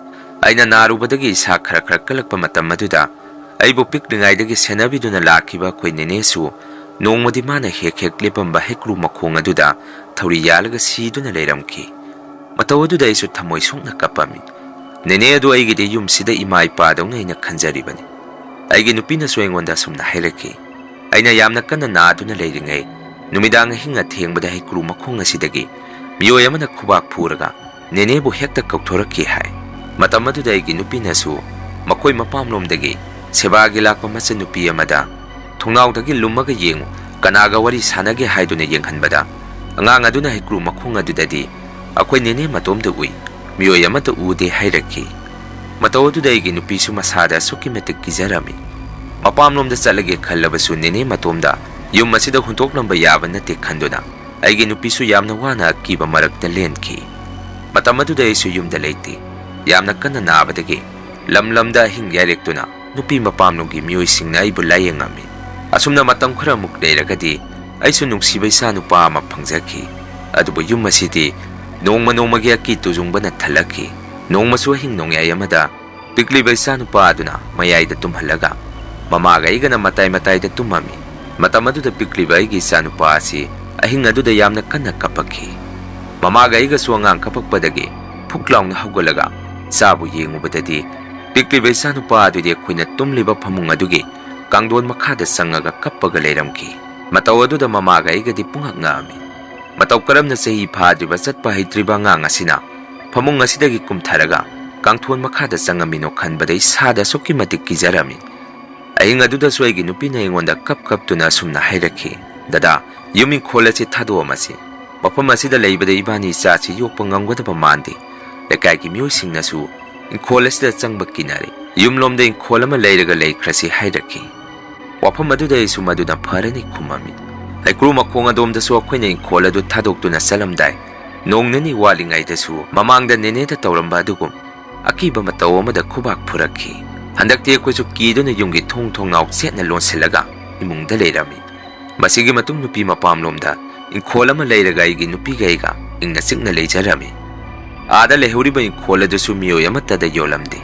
ꯑꯩꯅ ꯅꯥꯔꯨꯕꯗꯒꯤ ꯏꯁꯥ ꯈꯔ ꯈꯔ ꯀꯜꯂꯛꯄ ꯃꯇꯝ ꯑꯗꯨꯗ ꯑꯩꯕꯨ ꯄꯤꯛꯂꯤꯉꯩꯗꯒꯤ ꯁꯦꯟꯅꯕꯤꯗꯨꯅ ꯂꯥꯛꯈꯤꯕ ꯑꯩꯈꯣꯏ ꯅꯦꯅꯦꯁꯨ ꯅꯣꯡꯃꯗꯤ ꯃꯥꯅ ꯍꯦꯛ ꯍꯦꯛ ꯂꯦꯞꯄꯝꯕ ꯍꯩꯀ꯭ꯔꯨ ꯃꯈꯣꯡ ꯑꯗꯨꯗ ꯊꯧꯔꯤ ꯌꯥꯜꯂꯒ ꯁꯤꯗꯨꯅ ꯂꯩꯔꯝꯈꯤ꯫ ꯃꯇꯧ ꯑꯗꯨꯗ ꯑꯩꯁꯨ ꯊꯃꯣꯏ ꯁꯣꯛꯅ ꯀꯞꯄꯝꯃꯤ꯫ ꯅꯦꯅꯦ ꯑꯗꯨ ꯑꯩꯒꯤꯗꯤ ꯌꯨꯝꯁꯤꯗ ꯏꯃꯥ ꯏꯄꯥꯗꯧꯅ ꯑꯩꯅ ꯈꯟꯖꯔꯤꯕꯅꯤ꯫ ꯑꯩꯒꯤ ꯅꯨꯄꯤꯅꯁꯨ ꯑꯩꯉꯣꯟꯗ ꯑꯁꯨꯝꯅ ꯍꯥꯏꯔꯛꯈꯤ, "ꯑꯩꯅ ꯌꯥꯝꯅ ꯀꯟꯅ ꯅꯥꯗꯨꯅ ꯂꯩꯔꯤꯉꯩ ꯅꯨꯃꯤꯗꯥꯡ ꯑꯍꯤꯡ ꯑꯊꯦꯡꯕꯗ ꯍꯩꯀ꯭ꯔꯨ ꯃꯈꯣꯡ ꯑꯁꯤꯗꯒꯤ ꯃꯤꯑꯣꯏ ꯑꯃꯅ ꯈꯨꯕꯥꯛ ꯐꯨꯔꯒ ꯅꯦꯅꯦꯕꯨ ꯍꯦꯛꯇ ꯀꯧꯊꯣꯔꯛꯈꯤ" ꯍꯥꯏ꯫ ꯃꯇꯝ ꯑꯗꯨꯗ ꯑꯩꯒꯤ ꯅꯨꯄꯤꯅꯁꯨ ꯃꯈꯣꯏ ꯃꯄꯥꯝꯂꯣꯝꯗꯒꯤ ꯁꯦꯕꯥꯒꯤ ꯂꯥꯛꯄ ꯃꯆꯟꯅꯨꯄꯤ ꯑꯃꯗ "ꯊꯣꯡꯅꯥꯎꯗꯒꯤ ꯂꯨꯝꯃꯒ ꯌꯦꯡꯉꯨ, ꯀꯅꯥꯒ ꯋꯥꯔꯤ ꯁꯥꯟꯅꯒꯦ?" ꯍꯥꯏꯗꯨꯅ ꯌꯦꯡꯍꯟꯕꯗ, ꯑꯉꯥꯡ ꯑꯗꯨꯅ ꯍꯩꯀ꯭ꯔꯨ ꯃꯈꯣꯡ ꯑꯗꯨꯗꯗꯤ "ꯑꯩꯈꯣꯏ ꯅꯦꯅꯦ ꯃꯇꯣꯝꯗ ꯎꯏ, ꯃꯤꯑꯣꯏ ꯑꯃꯠꯇ ꯎꯗꯦ" ꯍꯥꯏꯔꯛꯈꯤ꯫ ꯃꯇꯧ ꯑꯗꯨꯗ ꯑꯩꯒꯤ ꯅꯨꯄꯤꯁꯨ ꯃꯁꯥꯗ ꯑꯁꯨꯛꯀꯤ ꯃꯇꯤꯛ ꯀꯤꯖꯔꯝꯃꯤ꯫ ꯃꯄꯥꯝꯂꯣꯝꯗ ꯆꯠꯂꯒꯦ ꯈꯜꯂꯕꯁꯨ ꯅꯦꯅꯦ ꯃꯇꯣꯝꯗ ꯌꯨꯝ ꯑꯁꯤꯗ ꯍꯨꯟꯗꯣꯛꯂꯝꯕ ꯌꯥꯕ ꯅꯠꯇꯦ ꯈꯟꯗꯨꯅ ꯑꯩꯒꯤ ꯅꯨꯄꯤꯁꯨ ꯌꯥꯝꯅ ꯋꯥꯅ ꯑꯀꯤꯕ ꯃꯔꯛꯇ ꯂꯦꯟꯈꯤ꯫ ꯃꯇꯝ ꯑꯗꯨꯗ ꯑꯩꯁꯨ ꯌꯨꯝꯗ ꯂꯩꯇꯦ꯫ ꯌꯥꯝꯅ ꯀꯟꯅ ꯅꯥꯕꯗꯒꯤ ꯂꯝ ꯂꯝꯗ ꯑꯍꯤꯡ ꯌꯥꯏꯔꯦꯛꯇꯨꯅ ꯅꯨꯄꯤ ꯃꯄꯥꯝꯂꯣꯝꯒꯤ ꯃꯤꯑꯣꯏꯁꯤꯡꯅ ꯑꯩꯕꯨ ꯂꯥꯌꯦꯡꯉꯝꯃꯤ꯫ ꯑꯁꯨꯝꯅ ꯃꯇꯝ ꯈꯔꯃꯨꯛ ꯂꯩꯔꯒꯗꯤ ꯑꯩꯁꯨ ꯅꯨꯡꯁꯤꯕ ꯏꯆꯥ ꯅꯨꯄꯥ ꯑꯃ ꯐꯪꯖꯈꯤ꯫ ꯑꯗꯨꯕꯨ ꯌꯨꯝ ꯑꯁꯤꯗꯤ ꯅꯣꯡꯃ ꯅꯣꯡꯃꯒꯤ ꯑꯀꯤ ꯇꯨꯖꯨꯡꯕꯅ ꯊꯜꯂꯛꯈꯤ꯫ ꯅꯣꯡꯃꯁꯨ ꯑꯍꯤꯡ ꯅꯣꯡꯌꯥꯏ ꯑꯃꯗ ꯄꯤꯛꯂꯤꯕ ꯏꯆꯥ ꯅꯨꯄꯥ ꯑꯗꯨꯅ ꯃꯌꯥꯏꯗ ꯇꯨꯝꯍꯜꯂꯒ ꯃꯃꯥꯒ ꯑꯩꯒꯅ ꯃꯇꯥꯏ ꯃꯇꯥꯏꯗ ꯇꯨꯝꯃꯝꯃꯤ꯫ ꯃꯇꯝ ꯑꯗꯨꯗ ꯄꯤꯛꯂꯤꯕ ꯑꯩꯒꯤ ꯏꯆꯥ ꯅꯨꯄꯥ ꯑꯁꯤ ꯑꯍꯤꯡ ꯑꯗꯨꯗ ꯌꯥꯝꯅ ꯀꯟꯅ ꯀꯞꯄꯛꯈꯤ꯫ ꯃꯃꯥꯒ ꯑꯩꯒꯁꯨ ꯑꯉꯥꯡ ꯀꯞꯄꯛꯄꯗꯒꯤ ꯐꯨꯛ ꯂꯥꯎꯅ ꯍꯧꯒꯠꯂꯒ ꯏꯆꯥꯕꯨ ꯌꯦꯡꯉꯨꯕꯗꯗꯤ ꯄꯤꯛꯂꯤꯕ ꯏꯆꯥ ꯅꯨꯄꯥ ꯑꯗꯨꯗꯤ ꯑꯩꯈꯣꯏꯅ ꯇꯨꯝꯂꯤꯕ ꯐꯃꯨꯡ ꯑꯗꯨꯒꯤ ꯀꯥꯡꯗꯣꯟ ꯃꯈꯥꯗ ꯆꯪꯉꯒ ꯀꯞꯄꯒ ꯂꯩꯔꯝꯈꯤ꯫ ꯃꯇꯧ ꯑꯗꯨꯗ ꯃꯃꯥꯒ ꯑꯩꯒꯗꯤ ꯄꯨꯡꯉꯛ ꯉꯛꯑꯝꯃꯤ꯫ ꯃꯇꯧ ꯀꯔꯝꯅ ꯆꯍꯤ ꯐꯥꯗ꯭ꯔꯤꯕ ꯆꯠꯄ ꯍꯩꯇ꯭ꯔꯤꯕ ꯑꯉꯥꯡ ꯑꯁꯤꯅ ꯐꯃꯨꯡ ꯑꯁꯤꯗꯒꯤ ꯀꯨꯝꯊꯔꯒ ꯀꯥꯡꯊꯣꯟ ꯃꯈꯥꯗ ꯆꯪꯉꯝꯃꯤꯅꯣ ꯈꯟꯕꯗ ꯏꯁꯥꯗ ꯑꯁꯨꯛꯀꯤ ꯃꯇꯤꯛ ꯀꯤꯖꯔꯝꯃꯤ꯫ ꯑꯍꯤꯡ ꯑꯗꯨꯗꯁꯨ ꯑꯩꯒꯤ ꯅꯨꯄꯤꯅ ꯑꯩꯉꯣꯟꯗ ꯀꯞ ꯀꯞꯇꯨꯅ ꯑꯁꯨꯝꯅ ꯍꯥꯏꯔꯛꯈꯤ, "ꯗꯗꯥ, ꯌꯨꯝ ꯏꯪꯈꯣꯜ ꯑꯁꯤ ꯊꯥꯗꯣꯛꯑꯝꯃꯁꯤ꯫ ꯃꯐꯝ ꯑꯁꯤꯗ ꯂꯩꯕꯗ ꯏꯕꯥꯅꯤ ꯏꯆꯥꯁꯤ ꯌꯣꯛꯄ ꯉꯝꯒꯗꯕ ꯃꯥꯟꯗꯦ꯫ ꯂꯩꯀꯥꯏꯒꯤ ꯃꯤꯑꯣꯏꯁꯤꯡꯅꯁꯨ ꯏꯪꯈꯣꯜ ꯑꯁꯤꯗ ꯆꯪꯕ ꯀꯤꯅꯔꯦ꯫ ꯌꯨꯝꯂꯣꯝꯗ ꯏꯪꯈꯣꯜ ꯑꯃ ꯂꯩꯔꯒ ꯂꯩꯈ꯭ꯔꯁꯤ ꯍꯥꯏꯔꯛꯈꯤ꯫ ꯋꯥꯐꯝ ꯑꯗꯨꯗ ꯑꯩꯁꯨ ꯃꯗꯨꯅ ꯐꯔꯅꯤ ꯈꯨꯝꯃꯝꯃꯤ꯫ ꯍꯩꯀ꯭ꯔꯨ ꯃꯈꯣꯡ ꯑꯗꯣꯝꯗꯁꯨ ꯑꯩꯈꯣꯏꯅ ꯏꯪꯈꯣꯜ ꯑꯗꯨ ꯊꯥꯗꯣꯛꯇꯨꯅ ꯆꯠꯂꯝꯗꯥꯏ, ꯅꯣꯡ ꯅꯤꯅꯤ ꯋꯥꯠꯂꯤꯉꯩꯗꯁꯨ ꯃꯃꯥꯡꯗ ꯅꯦꯅꯦꯗ ꯇꯧꯔꯝꯕ ꯑꯗꯨꯒꯨꯝ ꯑꯀꯤꯕ ꯃꯇꯧ ꯑꯃꯗ ꯈꯨꯕꯥꯛ ꯐꯨꯔꯛꯈꯤ꯫ ꯍꯟꯗꯛꯇꯤ ꯑꯩꯈꯣꯏꯁꯨ ꯀꯤꯗꯨꯅ ꯌꯨꯝꯒꯤ ꯊꯣꯡ ꯊꯣꯡꯅꯥꯎ ꯆꯦꯠꯅ ꯂꯣꯟꯁꯤꯜꯂꯒ ꯏꯃꯨꯡꯗ ꯂꯩꯔꯝꯃꯤ꯫ ꯃꯁꯤꯒꯤ ꯃꯇꯨꯡ ꯅꯨꯄꯤ ꯃꯄꯥꯝꯂꯣꯝꯗ ꯏꯪꯈꯣꯜ ꯑꯃ ꯂꯩꯔꯒ ꯑꯩꯒꯤ ꯅꯨꯄꯤꯒ ꯑꯩꯒ ꯏꯪꯅ ꯆꯤꯛꯅ ꯂꯩꯖꯔꯝꯃꯤ꯫ ꯑꯥꯗ ꯂꯩꯍꯧꯔꯤꯕ ꯏꯪꯈꯣꯜ ꯑꯗꯨꯁꯨ ꯃꯤꯑꯣꯏ ꯑꯃꯠꯇꯗ ꯌꯣꯜꯂꯝꯗꯦ꯫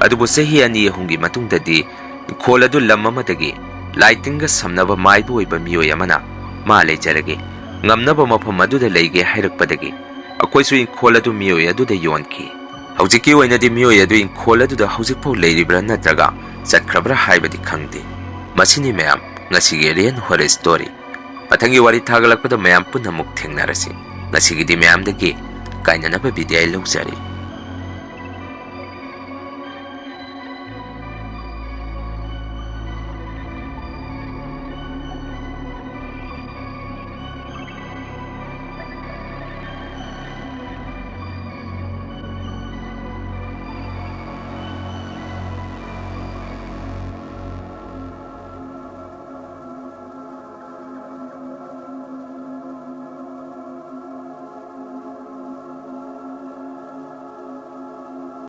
ꯑꯗꯨꯕꯨ ꯆꯍꯤ ꯑꯅꯤ ꯑꯍꯨꯝꯒꯤ ꯃꯇꯨꯡꯗꯗꯤ ꯏꯪꯈꯣꯜ ꯑꯗꯨ ꯂꯝ ꯑꯃꯗꯒꯤ ꯂꯥꯏ ꯇꯤꯟꯒ ꯁꯝꯅꯕ ꯃꯥꯏꯕ ꯑꯣꯏꯕ ꯃꯤꯑꯣꯏ ꯑꯃꯅ ꯃꯥ ꯂꯩꯖꯔꯒꯦ, ꯉꯝꯅꯕ ꯃꯐꯝ ꯑꯗꯨꯗ ꯂꯩꯒꯦ ꯍꯥꯏꯔꯛꯄꯗꯒꯤ ꯑꯩꯈꯣꯏꯁꯨ ꯏꯪꯈꯣꯜ ꯑꯗꯨ ꯃꯤꯑꯣꯏ ꯑꯗꯨꯗ ꯌꯣꯟꯈꯤ꯫ ꯍꯧꯖꯤꯛꯀꯤ ꯑꯣꯏꯅꯗꯤ ꯃꯤꯑꯣꯏ ꯑꯗꯨ ꯏꯪꯈꯣꯜ ꯑꯗꯨꯗ ꯍꯧꯖꯤꯛꯐꯥꯎ ꯂꯩꯔꯤꯕ꯭ꯔꯥ ꯅꯠꯇ꯭ꯔꯒ ꯆꯠꯈ꯭ꯔꯕ꯭ꯔꯥ ꯍꯥꯏꯕꯗꯤ ꯈꯪꯗꯦ꯫ ꯃꯁꯤꯅꯤ ꯃꯌꯥꯝ ꯉꯁꯤꯒꯤ Alien Horror Story꯫ ꯃꯊꯪꯒꯤ ꯋꯥꯔꯤ ꯊꯥꯒꯠꯂꯛꯄꯗ ꯃꯌꯥꯝ ꯄꯨꯟꯅ ꯑꯃꯨꯛ ꯊꯦꯡꯅꯔꯁꯤ꯫ ꯉꯁꯤꯒꯤꯗꯤ ꯃꯌꯥꯝꯗꯒꯤ ꯀꯥꯏꯅꯅꯕ ꯕꯤꯗꯥꯏ ꯂꯧꯖꯔꯤ꯫